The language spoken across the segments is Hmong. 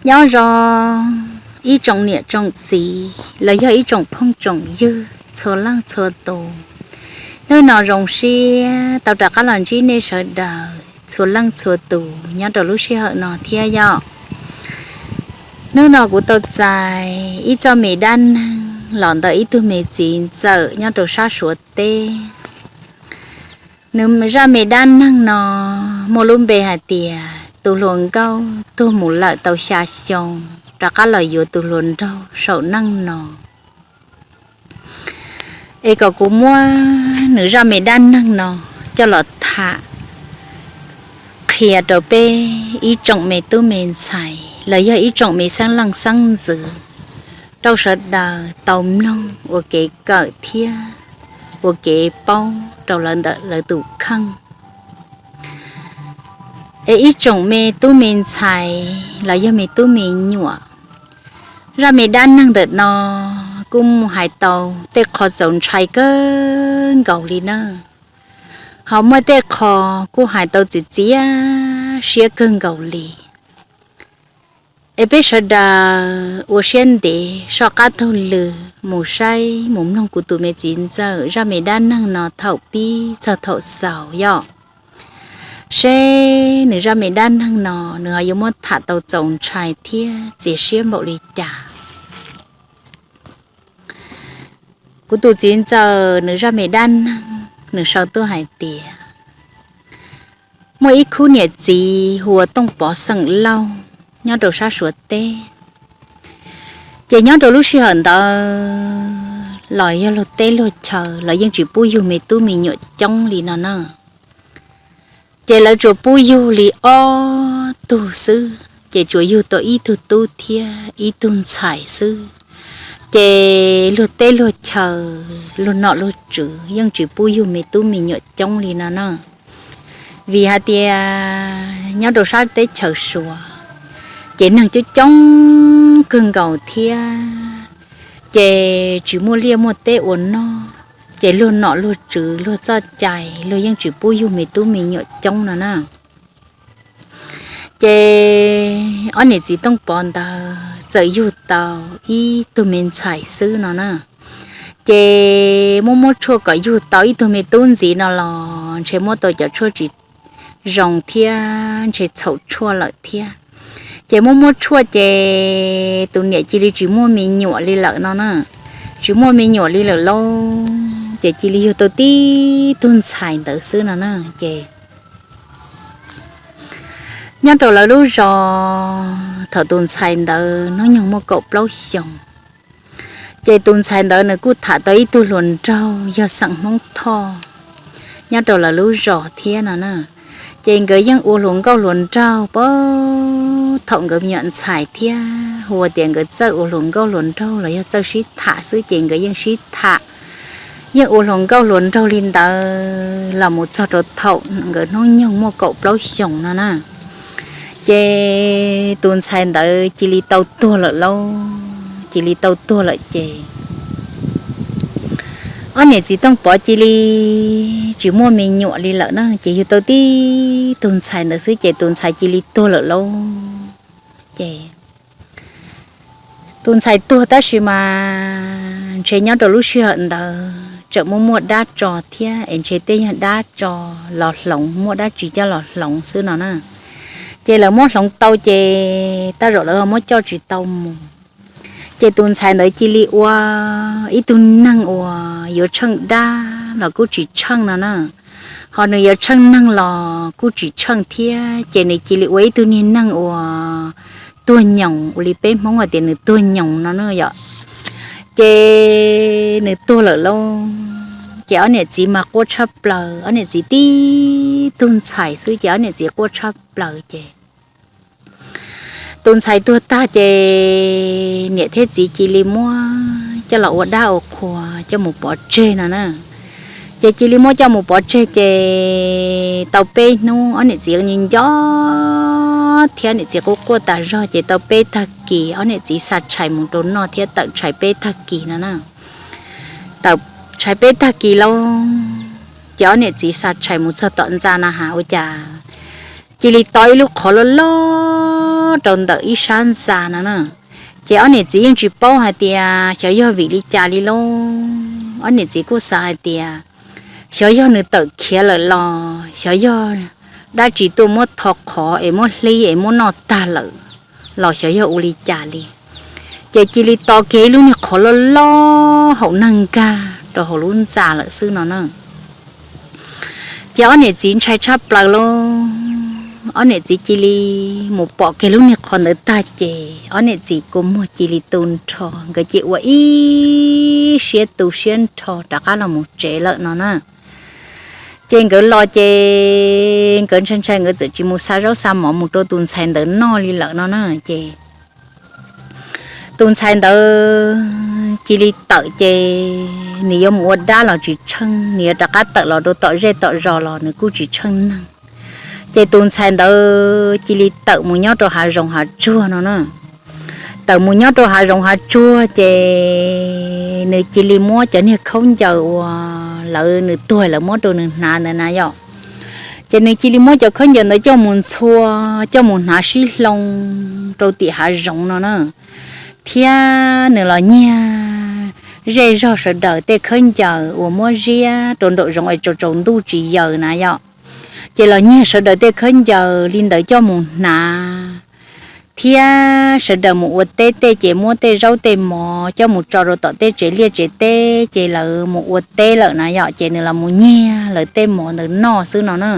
Nyob zoo ib tsoom niam tsoom txiv los yog ib tsoom phooj tsoom ywg txhua leej txhua tus. Hnub no zoo siab tau rov qab los ntsib nej sawv daws txhua leej txhua tus nyob rau lub sij hawm no thiab yom. Hnub no kuv tau txais ib txoj me dab neeg los ntawm ib tug me txiv ntxawm nyob rau sab Suav teb. Nws zaj me dab neeg no muaj lub npe hais tias tus hluas nkauj tuag mus lawm tau xya xyoo, rov qab los yuav tus hluas nraug saum neej no. Es kom kuv muab nws zaj me dab neeg no coj los tham qhia rau peb ib tsoom me tub me ntxhais los yog ib tsoom me xeeb leej xeeb ntxwv rau sawv daws tau mloog ua kev kawm thiab ua kev paub rau lawv ntawm lawv tus kheej. Es ib tsoom me tub me ntxhais los yog me tub me nyuam, zaj me dab neeg ntawm no kuj mus hais tau tej qho txaus ntshai kawg nkaus li na. Ho muaj tej qho kuj hais tau txiv txiav siab kawg nkaus li. Es peb sawv daws ua siab ntev soj qab taug lw mus saib mus mloog kuv tus me txiv ntxawm zaj me dab neeg no thaum pib txog thaum xaus yom, seb nws zaj me dab neeg no nws ho yuav muab tham tau txaus ntshai thiab txiav siab npaum li cas. Kuv tus txiv ntxawm nws zaj me dab neeg nws sau tuaj hais tias muaj ib khub niam txiv hu ua Tooj Pov xeem Lauj nyob rau sab Suav teb. Ces nyob rau lub sij hawm ntawd los yog luag teb luag chaw los yeej tsis pub yug me tub me nyuam coob li no na. Ces lawv tsuas pub yug li ob tug xwb, ces tsuas yug tau ib tug tub thiab ib tug ntxhais xwb. Ces luag teb luag chaw, luag nom luag tswv yeej tsis pub yug me tub me nyuam coob li no na. Vim hais tias nyob rau sab teb chaws Suav ces neeg coob coob kawg nkaus thiab, ces tsis muaj liaj muaj teb ua noj, ces luag nom luag tswv luag txoj cai luag yeej tsis pub yug me tub me nyuam coob no na. Ces ob niam txiv Tooj Pov ntawd txawm yug tau ib tug me ntxhais xwb no na. Ces muab muab tshuaj kom yug tau ib tug me tub ntxiv no los ntshe muab tau cov tshuaj tsis zoo thiab ntshe txhaum tshuaj lawm thiab. Ces muab muab tshuaj ces tus niam cia li tsis muaj me nyuam li lawm no na. Tsis muaj me nyuam li lawm lauj, ces cia li yug tau tib tug ntxhais ntawd xwb no na. Ces nyob rau lawv lub zos thaum tus ntxhais ntawd hnub nyoog muaj kaum plaub xyoos, ces tus ntxhais ntawd nws kuj tham tau ib tug hluas nraug yog xeem Hmoob Thoj nyob rau lawv lub zos thiab no na. Ces nkawd yeej ua hluas nkauj hluas nraug pab thaum nkawd me nyuam ntxhais thiab hu ua tias nkawd txawj ua hluas nkauj hluas nraug los yog txawj sib tham xwb ces nkawd yeej sib tham, yeej ua hluas nkauj hluas nraug li ntawd los mus txog rau thaum nkawd hnub nyoog muaj kaum plaub xyoos no na. Ces tus ntxhais ntawd cia li tau tuag lawm lauj, cia li tau tuag lawm ces ob niam txiv Tooj Pov cia li tsis muaj me nyuam li lawm na, ces yug tau tib tug ntxhais ntawd xwb ces tus ntxhais cia li tuag lawm lauj. Ces tus ntxhais tuag tab sis mas ntshe nyob rau lub sij hawm ntawd tseem muaj muaj dab tso thiab es ntshe tej yog dab tso los hloov, muaj dab tsi coj los hloov xwb no na. Ces lawv muab hloov tau ces tej zaum lawv muab coj tsis tau mus. Ces tus ntxhais ntawd cia li ua ib tug neeg uas yuav tsheej dab los kuj tsis tsheej no na, ho nws yuav tsheej neeg los kuj tsis tsheej thiab. Ces nws cia li ua ib tug niag neeg uas tuag nyoos, ua li peb Hmoob hais tias nws tuag nyoos no na yom. Ces nws tuag lawm lauj, ces ob niam txiv mas quaj tshaj plaws, ob niam txiv tib tug ntxhais xwb ces ob niam txiv quaj tshaj plaws ces tus ntxhais tuag tag ces niam thiab txiv cia li muab coj los ua dab ua qhua coj mus pov tseg no na. Ces cia li muab coj mus pov tseg ces tau peb hnub ob niam txiv nco nco thiab niam txiv quaj quaj tas zog ces tau peb tag kis ob niam txiv xa tshais mus rau noj thiab tawm tshais peb tag kis no na. Tawm tshais peb tag kis lauj, ces ob niam txiv xa tshais mus txog tom ntxa na has ua cas cia li to ib lub qhov loj loj rau ntawm ib sab ntxa no na. Ces ob niam txiv yeej tsis paub hais tias xyov yog vim li cas li lauj. Ob niam txiv kuj xav hais tias xyov yog nws tawm khiav lawm los xyov yog dab tsi tuaj muab tho qhov es muab hlib es muab noj tag lawm los xyov yog ua li cas li. Ces cia li to kiag ib lub niag qhov loj loj haum neeg nkag rau hauv lub ntxa lawm xwb no na. Ces ob niam txiv ntshai tshaj plaws lauj. Ob niam txiv cia li mus pom kiag lub niag qhov ntawd tag ces ob niam txiv kua muag cia li tu nrho, nkawd cia ua ib siab tu siab nrho rov qab los mus tsev lawm no na. Ces nkawd los ces nkawd ntshai ntshai, nkawd txawm tsis mus xa zaub xa mov mus rau tus ntxhais ntawd noj li lawm no na. Ces tus ntxhais ntawd cia li tawm ces nws yuav mus ua dab los tsis tsheej, nws yuav rov qab tawm los rau tom zej tom zos los nws kuj tsis tsheej neeg. Ces tus ntxhais ntawd cia li tawm mus nyob rau hav zoov hav tsuag no na. Tawm mus nyob rau hav zoov hav tsuag ces nws cia li muab cov niag khaub ncaws uas lawv, nws tuag lawv muab rau nws hnav ntawd na yom. Ces nws cia li muab cov khaub ncaws ntawd coj mus ntxhua, coj mus hnav sib hloov rau tim hav zoov no na. Thiab nws los nyiag zej zog sawv daws tej khaub ncaws uas muab ziab rau nraum zoov es tsaus tsaus ntuj tsis yaws na yom. Ces los nyiag sawv daws tej khaub ncaws li ntawd coj mus hnav, thiab sawv daws mus ua teb tej ces muab tej zaub tej mov coj mus tso rau tom tej tsev liaj tsev teb ces lawv mus ua teb lawm na yom, ces nws los mus nyiag lawv tej mov ntawd noj xwb no na.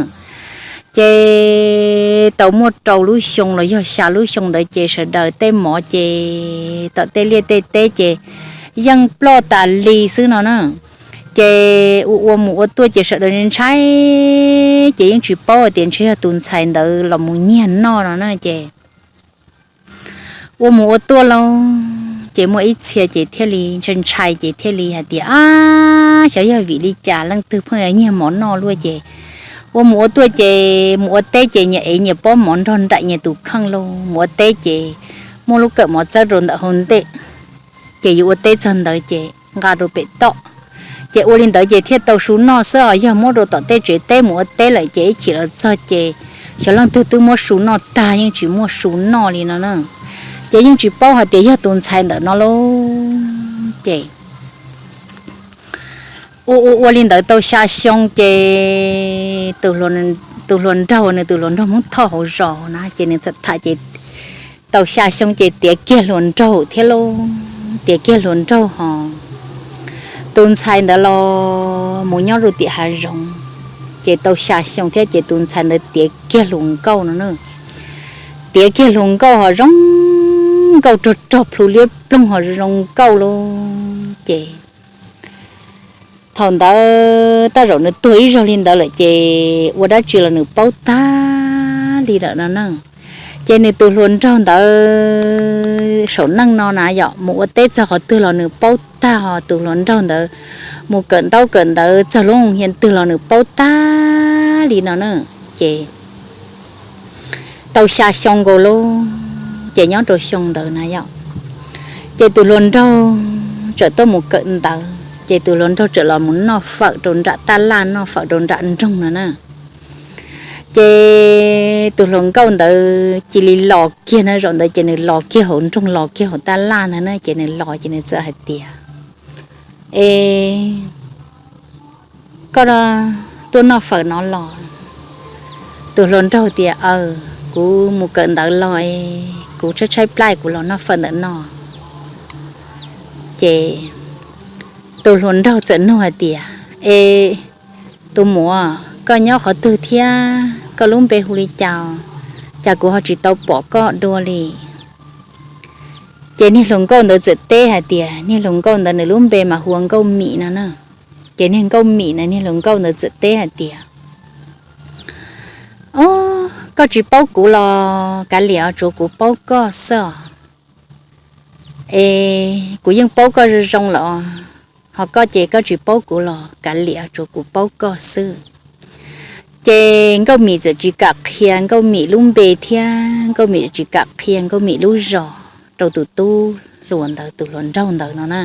Ces tau muaj rau lub xyoo los yog xya lub xyoo ntawd ces sawv daws tej mov ces tom tej liaj tej teb ces yeej ploj tas li xwb no na. Ces ua ua mus ua tuaj ces sawv daws ntshai, ces yeej tsis paub hais tias ntshe yog tus ntxhais ntawd los mus nyiag noj no na. Ces ua mus ua tuaj lauj, ces muaj ib txhia ces thiaj li ntshai ntshai ces thiaj li hais tias, ab, xyov yog vim li cas leej twg pheej yuav nyiag mov noj luaj. Ces ua mus ua tuaj ces mus ua teb ces nyias ev nyias pob mov nrog nraim nyias tus kheej lauj. Mus ua teb ces muaj lub kawm mov txawb rau ntawm hauv ntej, ces yus ua teb txog ntawd ces nqa rau pem toj. Ces ua li ntawd ces thiaj tau su noj xwb os, yog muab rau tom tej tsev teb mus ua teb lawm ces ib chim los txog ces xyov leej twg twb muab su noj tag, yeej tsis muaj su noj li no na. Ces yeej tsis paub hais tias yog tus ntxhais ntawm no lauj. Ces ua ua ua li ntawd tau xya xyoo ces tus hluas nraug, nws tus hluas nraug Hmoob Thoj hauv zos na, ces nws tham ces tau xya xyoo ces tiav kiag hluas nraug thiab lauj, tiav kiag hluas nraug hos tus ntxhais ntawd los mus nyob rau tim hav zoov. Ces tau xya xyoo thiab ces tus ntxhais ntawd tiav kiag hluas nkauj no na. Tiav kiag hluas nkauj hos zoo nkauj rog rog plhu liab ploog hos zoo nkauj lauj. Ces thaum ntawd tej zaum nws tuag ib zaug li ntawd lawm ces ua dab tsi los nws paub tag li lawm no na. Ces nws tus hluas nraug ntawd saum neej no na yom, mus ua teb txog qhov twg los nws paub tag, hos tus hluas nraug ntawd mus kawm ntaub kawm ntawv txog lub hia twg los nws paub tag li no na. Ces tau xya xyoo nkaus lauj, ces nyob rau xyoo ntawd na yom, ces tus hluas nraug txawm tuaj mus kawm ntawv, ces tus hluas nraug txawm los mus noj fawm rau nram taj laj, noj fawm rau nram nroog no na. Ces tus hluas nkauj ntawd cia li los kiag na, zaum ntawd ces nws los kiag hauv nroog, los kiag hauv taj laj ntag na, ces nws los ces nws txawm hais tias, E, koj tuaj noj fawm no los? Tus hluas nraug tias, Aws, kuv mus kawm ntawv los, kuv tshaib tshaib plab kuv los noj fawm ntawm no. Ces tus hluas nraug txawm nug hais tias, E, tus muam, koj nyob qhov twg thiab koj lub npe hu li cas, cas kuv ho tsis tau pom koj dua li? Ces niag hluas nkauj ntawd txawm teb hais tias, niag hluas nkauj ntawd nws lub npe mas hu ua Nkauj Mim no na. Ces niag Nkauj Mim na, niag hluas nkauj ntawd txawm teb hais tias, O, koj tsis paub kuv los kav liam, tsuav kuv paub koj xwb os. E, kuv yeej paub koj zoo zoo lawm, hos koj ces koj tsis paub kuv los kav liam, tsuav kuv paub koj xwb. Ces Nkauj Mim txawm tsis kam qhia Nkauj Mim lub npe thiab Nkauj Mim tsis kam qhia Nkauj Mim lub zos rau tus tub hluas ntawd, tus hluas nraug ntawd no na.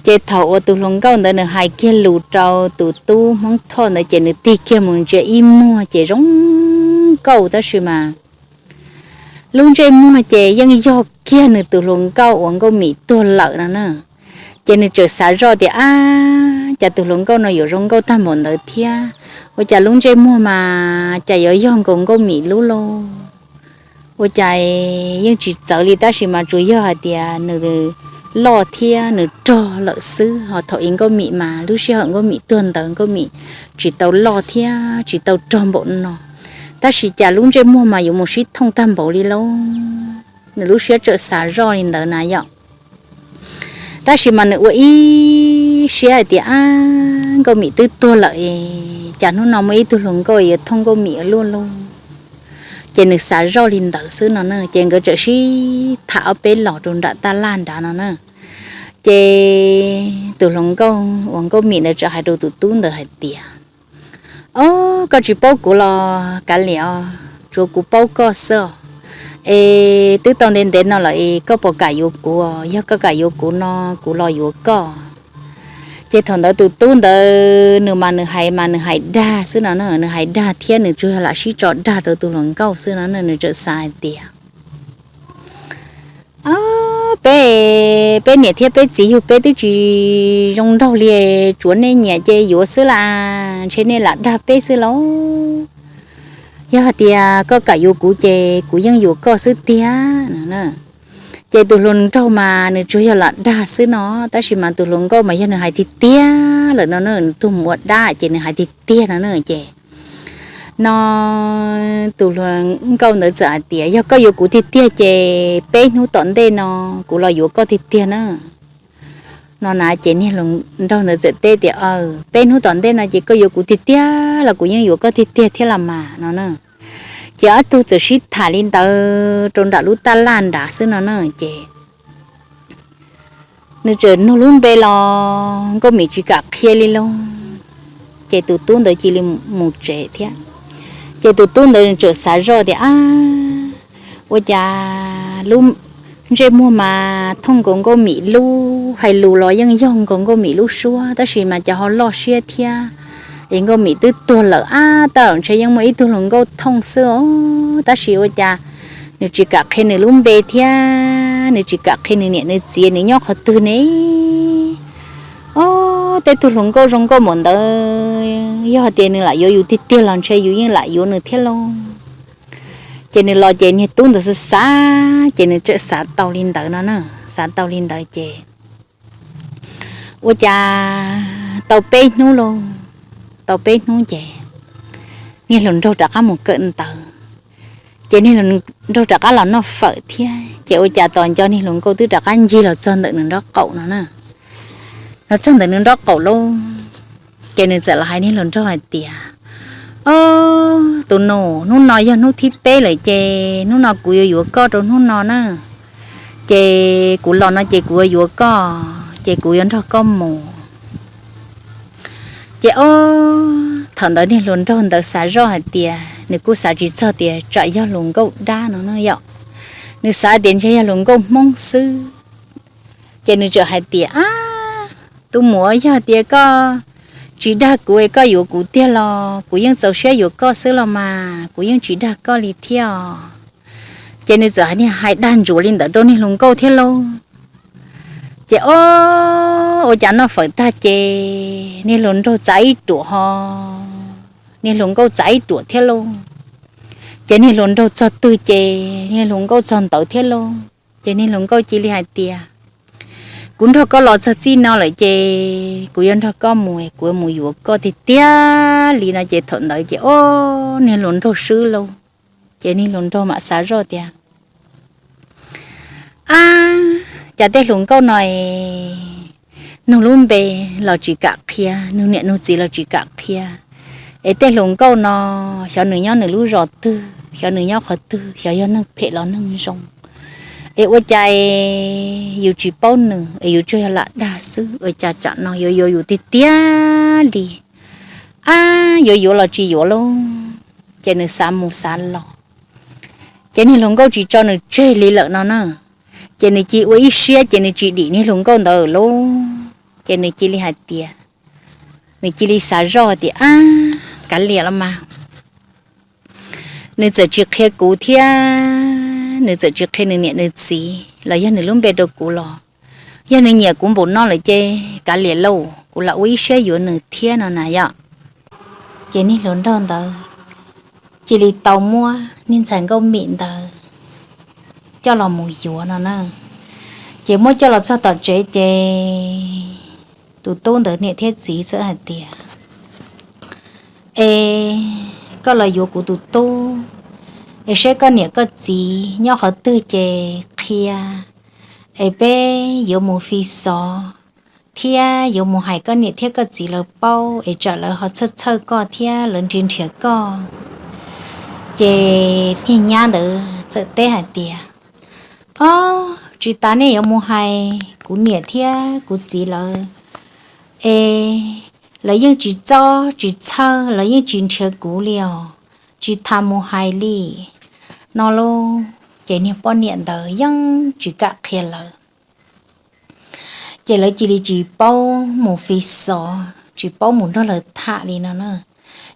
Ces thaum uas tus hluas nkauj ntawd nws hais kiag lus rau tus tub Hmoob Thoj ntawd ces nws tig kiag mus ntsia ib muag ces zoo nkauj tab sis mas lub ntsej muag ces yeej yog kiag nws tus hluas nkauj uas Nkauj Mim tuag lawm no na. Ces nws txawm xav zoj tias, ab, cas tus hluas nkauj no yuav zoo nkauj tag npaum ntawd thiab, ua cas lub ntsej muag mas cas yuav yog nkaus Nkauj Mim lub lauj. Ua cas yeej tsis txawv li tab sis mas tsuas yog hais tias nws loj thiab nws rog lawm xwb, ho thaum i Nkauj Mim mas lub sij hawm Nkauj Mim tuag ntawd Nkauj Mim tsis tau loj thiab tsis tau rog npaum no, tab sis cas lub ntsej muag mas yuav mus sib thooj tag npaum li lauj. Nws lub siab txawm xav zoj li ntawd na yom. Tab sis mas nws ua ib siab hais tias, ab, Nkauj Mim twb tuag lawm, cas hnub no muaj ib tug hluas nkauj yuav thooj Nkauj Mim ua luaj lauj. Ces nws xav zoj li ntawd xwb no na, ces nkawd txawm sib tham ob peb los rau nram taj laj nrad no na. Ces tus hluas nkauj uas Nkauj Mim ntawd txawm hais rau tus tub ntawd hais tias, ob, koj tsis paub kuv los kav liam os, tsuav kuv paub koj xwb os. Es twb tau ntev ntev no lawm es koj puas kam yuav kuv? Yog koj kam yuav kuv no kuv los yuav koj. Ces thaum ntawd tus tub ntawd nws mas nws hais mas nws hais dag xwb no na, nws hais dag thiab nws tsuas yog lam sib tso dag rau tus hluas nkauj xwb no na, nws txawm xav hais tias, peb, peb niam thiab peb txiv yug peb twb tsis zoo nraug li, tsuav nej nyiam ces yuav xwb las, ntshe nej lam dag peb xwb lauj. Yog hais tias koj kam yuav kuv ces kuv yeej yuav koj xwb tiag. Ces tus hluas nraug mas nws tsuas yog lam dag xwb no, tab sis mas tus hluas nkauj mas yog nws hais tiag tiag lawm no na, nws tuag mus ua dab ces nws hais tiag tiag no na. Ces no tus hluas nkauj ntawd txawm hais tias, yog koj yuav kuv tiag tiag ces peb hnub tom ntej no kuv los yuav koj tiag tiag na. No na ces niag hluas nraug ntawd txawm teb tias, peb hnub tom ntej no ces koj yuav kuv tiag tiag los kuv yeej yuav koj tiag tiag thiab los mas no na. Ces ob tug txawm sib tham li ntawd rau nram lub taj laj nrad xwb no na. Ces nws txawm nug lub npe los Nkauj Mim tsis kam qhia li lauj. Ces tus tub ntawd cia li mus tsev thiab. Ces tus tub ntawd txawm xav zoj tias, ab, ua cas lub ntsej muag mas thooj nkaus Nkauj Mim lub, hais lus los yeej yog nkaus Nkauj Mim lub suab, tab sis mas cas ho loj siab thiab. Es Nkauj Mim twb tuag lawm ab, tab sis ntshe yeej muaj ib tug hluas nkauj thooj xwb os, tab sis ua cas nws tsis kam qhia nws lub npe thiab nws tsis kam qhia nws niam nws txiv nws nyob qhov twg ne. Ob, tej tug hluas nkauj zoo nkauj npaum ntawd yog tias nws lam yuav yus tiag tiag los ntshe yus yeej lam yuav nws thiab lauj. Ces nws los ces niag tub ntawd xav xav ces nws txawm xav tau li ntawd no na, xav tau li ntawd ces ua cas tau peb hnub lauj, tau peb hnub ces niag hluas nraug rov qab mus kawm ntawv. Ces niag hluas nraug rov qab los noj fawm thiab ces ua cas tos nco niag hluas nkauj twb rov qab ncig los txog ntawm nws nraub qaum no na. Los txog ntawm nws nraub qaum lauj, ces nws txawm los hais niag hluas nraug hais tias, ob, tus nus, hnub no yog hnub thib peb lawm ces hnub no kuv yuav yuav koj rau hnub no na. Ces kuv los no ces kuv yuav yuav koj ces kuv yuav nrog koj mus. Ces ob, thaum ntawd niag hluas nraug ntawd xav zoj hais tias nws kuj xav tsis txog tias tsam yog hluas nkauj dab no na yom. Nws xav tias ntshe yog hluas nkauj Hmoob xwb. Ces nws txawm hais tias, ab, tus muam, yog tias koj tsis dag kuv es koj yuav kuv tiag los kuv yeej txaus siab yuav koj xwb los mas, kuv yeej tsis dag koj li thiab os. Ces nws txawm hais niag hais dag ntsuav li ntawd rau niag hluas nkauj thiab lauj. Ces ob, ua cas noj fawm tag ces niag hluas nraug txav ib ruam ho niag hluas nkauj txav ib ruam thiab lauj. Ces niag hluas nraug txog twg ces niag hluas nkauj txog ntawd thiab lauj. Ces niag hluas nkauj cia li hais tias, kuv nrog koj los txog txij no lawm ces kuv yuav nrog koj mus, kuv yuav mus yuav koj tiag tiag li no. Ces thaum ntawd ces ob, niag hluas nraug swb lauj. Ces niag hluas nraug mam xav zoj tias, ab, cas tej hluas nkauj no es nug lub npe los tsis kam qhia, nug niam nug txiv los tsis kam qhia. Es tej hluas nkauj no xyov nws nyob nws lub zos twg, xyov nws nyob qhov twg, xyov yog neeg phem los neeg zoo. Es ua cas yus tsis paub nws es yus tsuas yog lam dag xwb, ua cas tsam no yuav yuav yus tiag tiag li. Ab, yuav yuav los tsis yuav lauj. Ces nws xav mus xav los, ces niag hluas nkauj tsis tso nws tseg li lawm no na. Ces nws cia ua ib siab ces nws tsis dim niag hluas nkauj ntawd lauj. Ces nws cia li hais tias, nws cia li xav zoj tias, ab, kav liam los mas, nws txawm tsis qhia kuv thiab nws txawm tsis qhia nws niam nws txiv los yog nws lub npe rau kuv los, yog nws nyiam kuv npaum no lawm ces kav liam lauj, kuv lam ua ib siab yuav nws thiab no na yom. Ces niag hluas nraug ntawd cia li tau muab niag ntxhais Nkauj Mim ntawd coj los mus yuav no na. Ces muab coj los txog tom tsev ces tus tub ntawd niam thiab txiv txawm hais tias, Es koj los yuav kuv tus tub, es seb koj niam koj txiv nyob qhov twg ces qhia, es peb yuav mus fi xov thiab yuav mus hais koj niam thiab koj txiv lawv paub es tsam lawv ho txhawj txhawj koj thiab lawv nrhiav nrhiav koj. Ces niag nyab ntawd txawm teb hais tias, Ob, tsis tas nej yuav mus hais kuv niam thiab kuv txiv lawv, es lawv yeej tsis txob tsis txhawj, lawv yeej tsis nrhiav kuv li os, tsis tas mus hais li no lauj. Ces niag poj niam ntawd yeej tsis kam qhia lawv. Ces lawv cia li tsis paub mus fi xov, tsis paub mus nrog lawv tham li no na.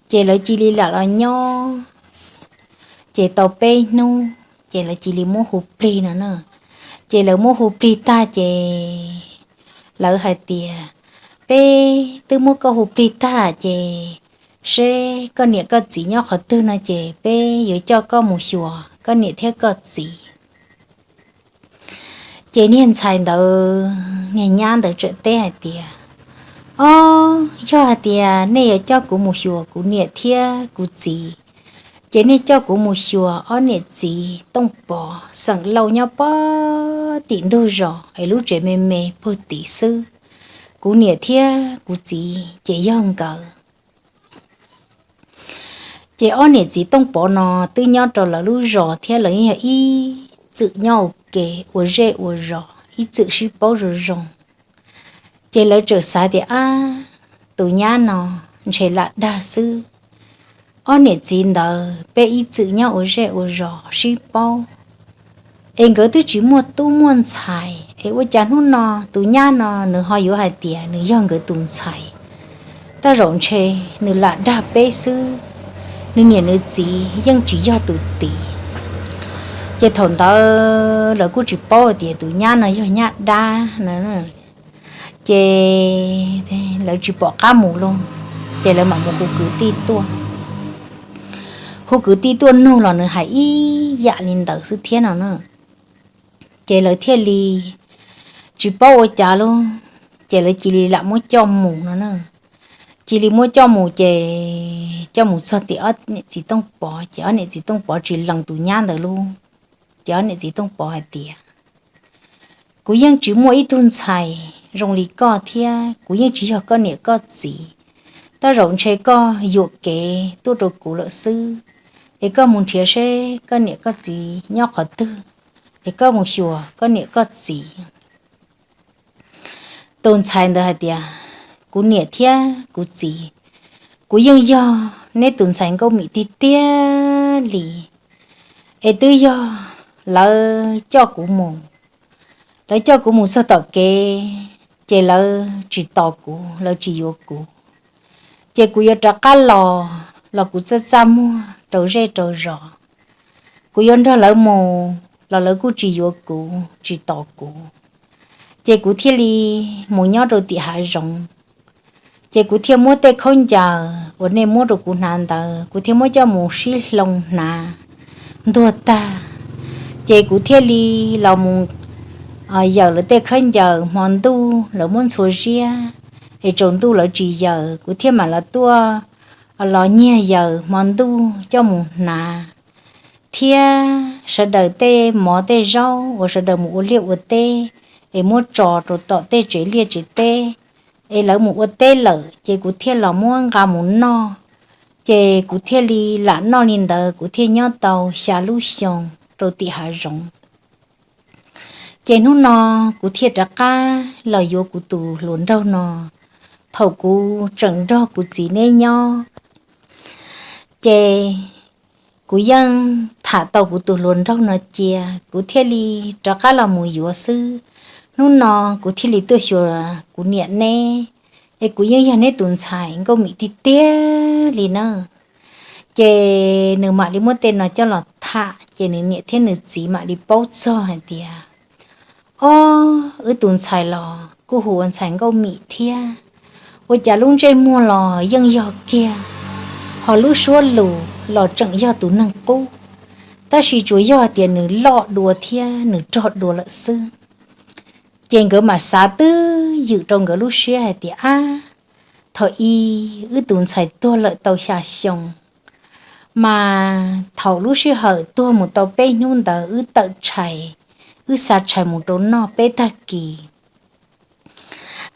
Ces lawv cia li lam los nyob, ces tau peb hnub ces lawv cia li muab hu plig no na. Ces lawv muab hu plig tag ces lawv hais tias, Peb twb muab koj hu plig tag ces seb koj niam koj txiv nyob qhov twg no ces peb yuav coj koj mus xyuas koj niam thiab koj txiv. Ces niag ntxhais ntawd, niag nyab ntawd txawm teb hais tias, Ob, yog hais tias nej yuav coj kuv mus xyuas kuv niam thiab kuv txiv, ces nej coj kuv mus xyuas ob niam txiv Tooj Pov xeem Lauj nyob pog tim ntug zos es lub tsev me me pag tim xwb. Kuv niam thiab kuv txiv ces yog nkawd. Ces ob niam txiv Tooj Pov no twb nyob rau lawv lub zos thiab lawv yog ib txwm nyob ua ke ua zej ua zos ib txwm sib paub zoo zoo. Ces lawv txawm xav tias, Ab, tus nyab no ntshe lam dag xwb. Ob niam txiv ntawd peb ib txwm nyob ua zej ua zos sib paub, es nkawd twb tsis muaj tub muaj ntxhais es ua cas hnub no tus nyab no nws ho yuav hais tias nws yog nkawd tus ntxhais? Tej zaum ntshe nws lam dag peb xwb, nws niam nws txiv yeej tsis yog tus tid. Ces thaum ntawd lawv kuj tsis paub tias tus nyab no yog nyab dab no, ces lawv tsis pom qab mus lauj. Ces lawv mam mus hu kwv tij tuaj. Hu kwv tij tuaj nug los nws hais ib yam li ntawd xwb thiab no na. Ces lawv thiaj li tsis paub ua cas lauj, ces lawv cia li lam muab coj mus no na. Cia li muab coj mus ces coj mus txog tim ob niam txiv Tooj Pov ces ob niam txiv Tooj Pov tsis lees tus nyab ntawd lauj. Ces ob niam txiv Tooj Pov hais tias, Kuv yeej tsis muaj ib tug ntxhais zoo li koj thiab kuv yeej tsis yog koj niam koj txiv. Tej zaum ntshe koj yuam kev tuaj rau kuv lawm xwb, es koj mus nrhiav seb koj niam koj txiv nyob qhov twg, es koj mus xyuas koj niam koj txiv. Tus ntxhais ntawd hais tias, Kuv niam thiab kuv txiv, kuv yeej yog neb tus ntxhais Nkauj Mim tiag tiag li, es twb yog lawv coj kuv mus, lawv coj kuv mus txog tom kev, ces lawv tsis tos kuv, lawv tsis yuav kuv. Ces kuv yuav rov qab los los kuv txaj txaj muag rau zej rau zos. Kuv yuav nrog lawv mus los lawv kuj tsis yuav kuv tsis tos kuv. Ces kuv thiaj li mus nyob rau tim hav zoov. Ces kuv thiaj muab tej khaub ncaws uas nej muab rau kuv hnav ntawd kuv thiaj muab coj mus sib hloov hnav ntuag tag. Ces kuv thiaj li los mus yawm lawv tej khaub ncaws hmo ntuj lawv muab ntxhua ziab, es tsaus ntuj lawv tsis yawm kuv thiaj mam los tuaj los nyiag yawm hmo ntuj coj mus hnav, thiab sawv daws tej mov tej zaub uas sawv daws mus ua liaj ua teb es muab tso rau tom tej tsev liaj tsev teb, es lawv mus ua teb lawm ces kuv thiaj los muab nqa mus noj. Ces kuv thiaj li lam noj li ntawd kuv thiaj nyob tau xya lub xyoo rau tim hav zoov. Ces hnub no kuv thiaj rov qab los yuav kuv tus hluas nraug no. Thaum kuv tseem nrog kuv txiv neb nyob, ces kuv yeej tham tau kuv tus hluas nraug no cia, kuv thiaj li rov qab los mus yuav xwb. Hnub no kuv thiaj li tuaj xyuas kuv niam neb, es kuv yeej yog neb tus ntxhais Nkauj Mim tiag tiag li na. Ces nws mam li muab tej no coj los tham. Ces nws niam thiab nws txiv mam li paub txog hais tias, ob, wb tus ntxhais los kuj hu ua ntxhais Nkauj Mim thiab, ua cas lub ntsej muag los yeej yog kiag, ho lub suab lus los tseem yog tus neeg qub, tab sis tsuas yog tias nws loj dua thiab nws rog dua lawm xwb. Ces nkawd mam xav twb ywm rau nkawd lub siab hais tias, ab, thaum ub wb tus ntxhais tuag lawm tau xya xyoo, mas thaum lub sij hawm tuag mus tau peb hnub ntawd wb tawm tshais, wb xa tshais mus rau noj peb tag kis,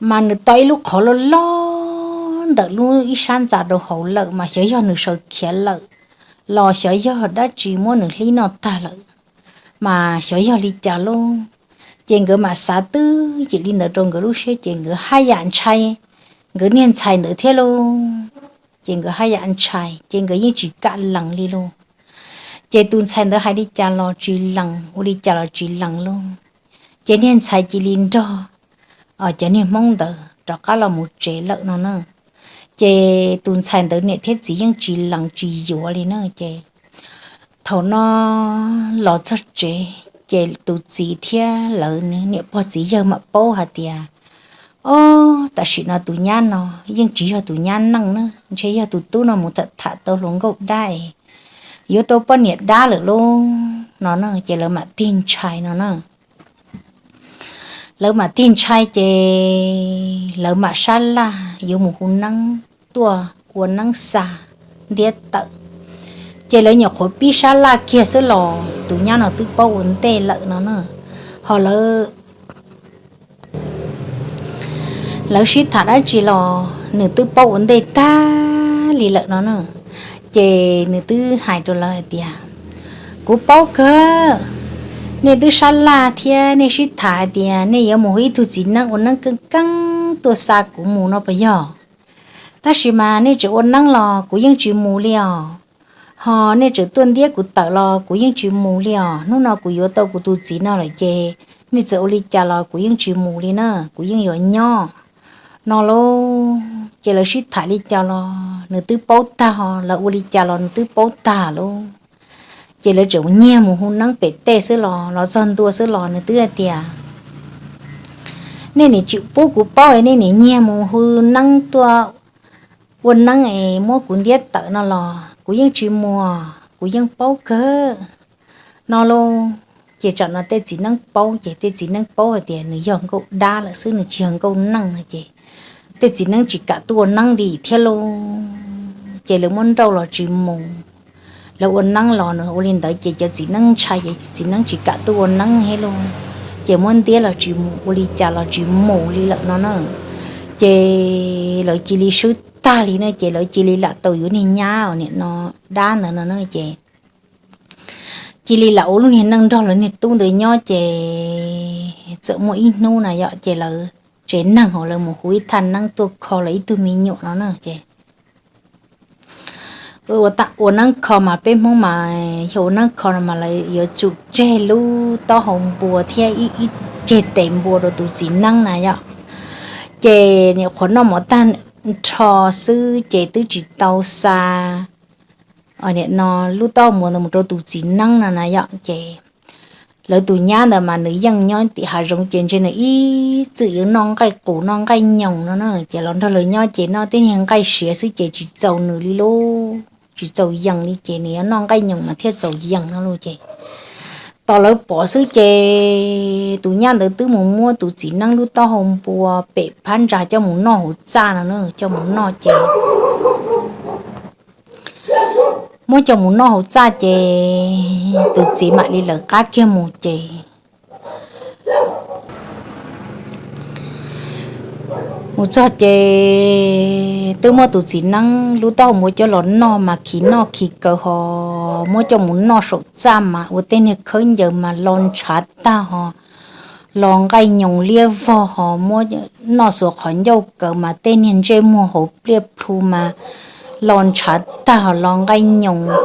mas nws tau ib lub qhov loj loj ntawm lub ib sab ntxa rau hauv lawm, mas xyov yog nws sawv khiav lawm los xyov yog dab tsi muab nws hlib noj tag lawm, mas xyov yog li cas lauj. Ces nkawd mam xav twb ywm li ntawd rau nkawd lub siab ces nkawd haj yam ntshai nkawd niag ntxhais ntawd thiab lauj. Ces nkawd haj yam ntshai ces nkawd yeej tsis kam lees li lauj. Ces tus ntxhais ntawd hais li cas los tsis lees, ua li cas los tsis lees lauj. Ces niag ntxhais cia li nrog cov niag Hmoob ntawd rov qab los mus tsev lawm no na. Ces tus ntxhais ntawd niam thiab txiv yeej tsis lees tsis yuav li na. Ces thaum no los txog tsev ces tus txiv thiab lawv niam pog txiv yawg mam paub hais tias, ob, tam sim no tus nyab no yeej tsis yog tus nyab neej na, ntshe yog tus tub no mus tham tham tau hluas nkauj dab es yuav tau poj niam dab lawm lauj no na. Ces lawv mam tig ntshai no na. Lawv mam tig ntshai ces lawv mam sab laj yuav mus hu neeb tuaj ua neeb xa ntiab tawm. Ces lawv nyuam qhuav pib sab laj kiag xwb los tus nyab no twb paub ua ntej lawm no na. Ho lawv lawv sib tham dab tsi los nws twb paub ua ntej tag li lawm no na. Ces nws twb hais rau lawv hais tias, kuv paub kawg, nej twb sab laj thiab nej sib tham hais tias nej yuav mus hu ib tug txiv neeb ua neeb keeb keeb tuaj xa kuv mus no puas yog? Tab sis mas nej tseem ua neeb los kuv yeej tsis mus li os. Ho nej tseem tuaj ntiab kuv tawm los kuv yeej tsis mus li os. Hnub no kuv yuav tau kuv tus txiv no lawm ces nej txawm ua li cas los kuv yeej tsis mus li na, kuv yeej yuav nyob no lauj. Ces lawv sib tham li cas los nws twb paub tag, lawv ua li cas los nws twb paub tag lauj. Ces lawv tseem nyiag mus hu neeb pem tej xwb los, los txog ntua xwb los nws twb hais tias, nej nim tsis pub kuv paub es nej nim nyiag mus hu neeb tuaj ua neeb es muab kuv ntiab tawm no los kuv yeej tsis mus, kuv yeej paub kawg no lauj. Ces tsam no tej txiv neeb paub ces tej txiv neeb paub hais tias nws yog nkauj dab lawm xwb, nws tsis yog nkauj neej no ces tej txiv neeb tsis kam tuaj ua neeb li thiab lauj. Ces lawv muab nrauj los tsis mus, lawv ua neeb los nws ua li ntawd ces cov txiv neeb ntshai ces txiv neeb tsis kam tuaj ua neeb thiab lauj. Ces muab ntiab los tsis mus, ua li cas los tsis mus li lawm no na. Ces lawv cia li swb tag li na, ces lawv cia li lam tau yuav niag nyab nim no dab ntawd no na. Ces cia li lam ua lub niag neej nrog lawv niag tub ntawd nyob ces txawm muaj ib hnub na yom, ces lawv tsev neeg hauv lawv mus hu ib thaj neeb tuaj kho lawv ib tug me nyuam no na. Ces ua neeb kho mas peb Hmoob mas yog ua neeb kho no mas lawv yuav tsum tseg lub taub hau npua thiab ib ceg tes npua rau tus txiv neeb na yom. Ces nyuam qhuav noj mov tag nrho xwb ces twb tsis tau xa nim no lub taub hau npua ntawd mus rau tus txiv neeb no na yom. Ces lawv tus nyab ntawd mas nws yeej nyob tim hav zoov ces ntshe nws ib txwm yuav noj nqaij qus noj nqaij nyoos no na. Ces los nrog lawv nyob ces noj tej niag nqaij siav xwb ces tsis txaus nws li lauj, tsis txaus yees li ces nws yuav noj nqaij nyoos mas thiaj txaus yees no lauj. Ces tos lawv pom xwb ces tus nyab ntawd twb mus muab tus txiv neeb lub taub hau npua pem phab ntsa coj mus noj hauv txaj no na, coj mus noj ces muab coj mus noj hauv txaj ces tus txiv mam li lawv qab kiag mus ces mus txog ces twb muab tus txiv neeb lub taub hau npua coj los noj mas khi noj khi kaw ho muab coj mus noj saum txaj mas ua tej niag khawb ncaws mas lo ntshav tag ho lo nqaij nyoos liab vog ho muab noj xuas qhov ncauj kaw mas tej niag ntsej muag hauv pliaj plhu mas lo ntshav tag ho lo nqaij nyoos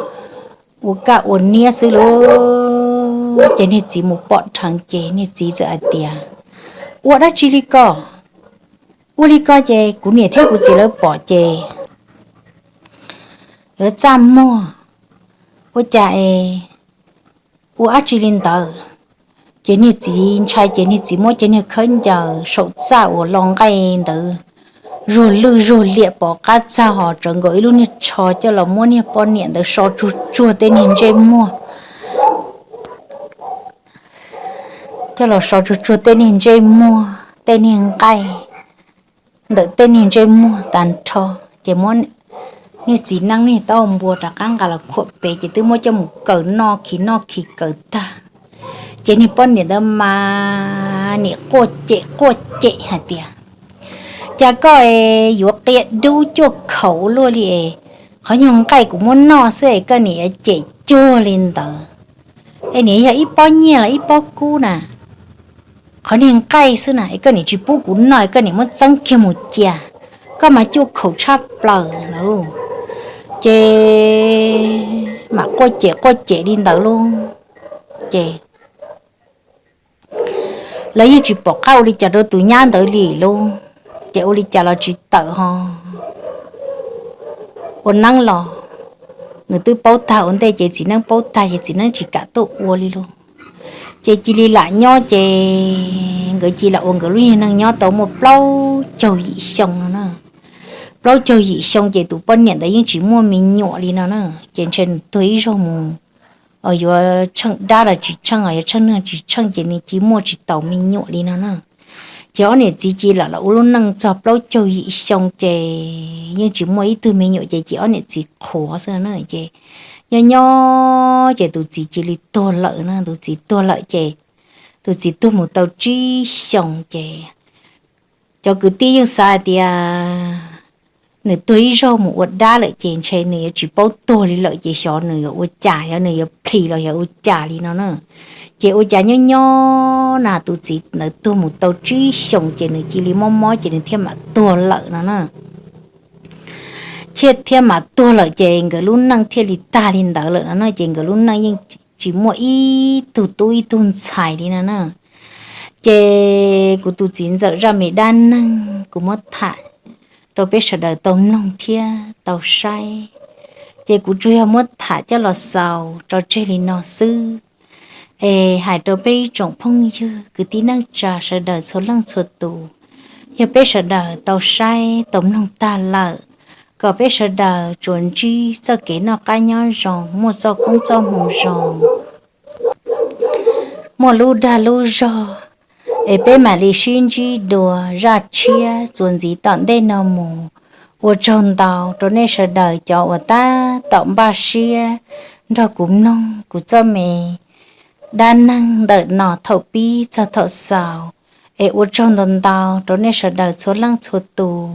ua kaj ua niab xwb lauj. Ces niag txiv mus pom dheev ces niag txiv txawm hais tias, ua dab tsi li ko? Ua li ko ces kuv niam thiab kuv txiv lawv pom ces yuav txaj muag, ua cas es ua dab tsi li ntawd. Ces niag txiv ntshai ces niag txiv muab cov niag khawb ncaws saum txaj uas lo nqaij ntawd zuag lwj zuag liam pov qab txag hos tsawv nkaus ib lub niag tsho coj los muab niag poj niam ntawd so tsuag tsuag tej niag ntsej muag, coj los so tsuag tsuag tej niag ntsej muag tej niag nqaij ntawm tej niag ntsej muag tag nrho. Ces muab niag txiv neeb niag taub hau npua rov qab nqa los khuam pem ces twb muab coj mus kaws noj khi noj khi kaws tag. Ces niag poj niam ntawd mas nim quaj cem quaj cem hais tias, Cas koj es yuav qia dub cuaj khaum luaj li es qhov nyuag nqaij kuv muab noj xwb es koj nim yuav cem cuag li ntawd. Es nim yog ib pob nyiaj los ib pob kub na, qhov niag nqaij xwb na es koj nim tsis pub kuv noj es koj nim muab txeeb kiag mus cia, koj mas cuaj khaum tshaj plaws lauj. Ces mam quaj cem quaj cem li ntawd lauj. Ces lawv yeej tsis pom qab ua li cas rau tus nyab ntawd li lauj. Ces ua li cas los tsis tawm ho ua neeb los, nws twb paub tag ua ntej ces txiv neeb paub tag ces txiv neeb tsis kam tuaj ua li lauj. Ces cia li lam nyob ces nkawd cia li lam ua nkawd lub niag neej nyob tau muaj plaub caug yim xyoo no na. Plaub caug yim xyoo ces tus poj niam ntawd yeej tsis muaj me nyuam li no na. Ces ntshe nws tuag ib zaug mus yuav tsheej dab los tsis tsheej, yuav tsheej neeg tsis tsheej ces nws cia li muaj tsis taus me nyuam li no na. Ces ob niam txiv cia li lam los ua lub neej txog plaub caug yim xyoo ces yeej tsis muaj ib tug me nyuam ces cia li ob niam txiv qhuav xwb na. Ces nyob nyob ces tus txiv cia li tuag lawm na. Tus txiv tuag lawm ces tus txiv tuag mus tau tsib xyoos ces cov kwv tij yeej xav hais tias nws tuag ib zaug mus ua dab lawm ces ntshe nws yuav tsis paub tuag li lawm ces xyov nws yuav ua cas, xyov nws yuav plhis los xyov ua cas li no na. Ces ua cas nyob nyob na tus txiv ntawd tuag mus tau tsib xyoos ces nws cia li mob mob ces nws thiaj mam tuag lawm no na. Thiaj thiaj mam tuag lawm ces nkawd lub neej thiaj li tag li ntawd lawm no na. Ces nkawd lub neej yeej tsis muaj ib tug tub ib tug ntxhais li no na. Ces kuv tus txiv ntxawm zaj me dab neeg kuv muab tham rau peb sawv daws tau mloog thiab tau saib. Ces kuv tsuas yog muab tham coj los xaus tso tseg li no xwb. Es hais rau peb ib tsoom phooj ywg kwv tij neej tsa sawv daws txhua leej txhua tus, yog peb sawv daws tau saib tau mloog tag lawm, kom peb sawv daws tsuas ntsib txoj kev noj qab nyob zoo, muaj txoj koob txoj hmoo zoo, muaj lub dag lub zog, es peb mam li sib ntsib dua zaj tshiab txuas ntxiv tom ntej no mus. Ua tsaug ntau rau nej sawv daws cov uas tab tom npaj siab nrog kuv mloog kuv txoj me dab neeg ntawm no thaum pib txog thaum xaus. Es ua tsaug ntau ntau rau nej sawv daws txhua leej txhua tus.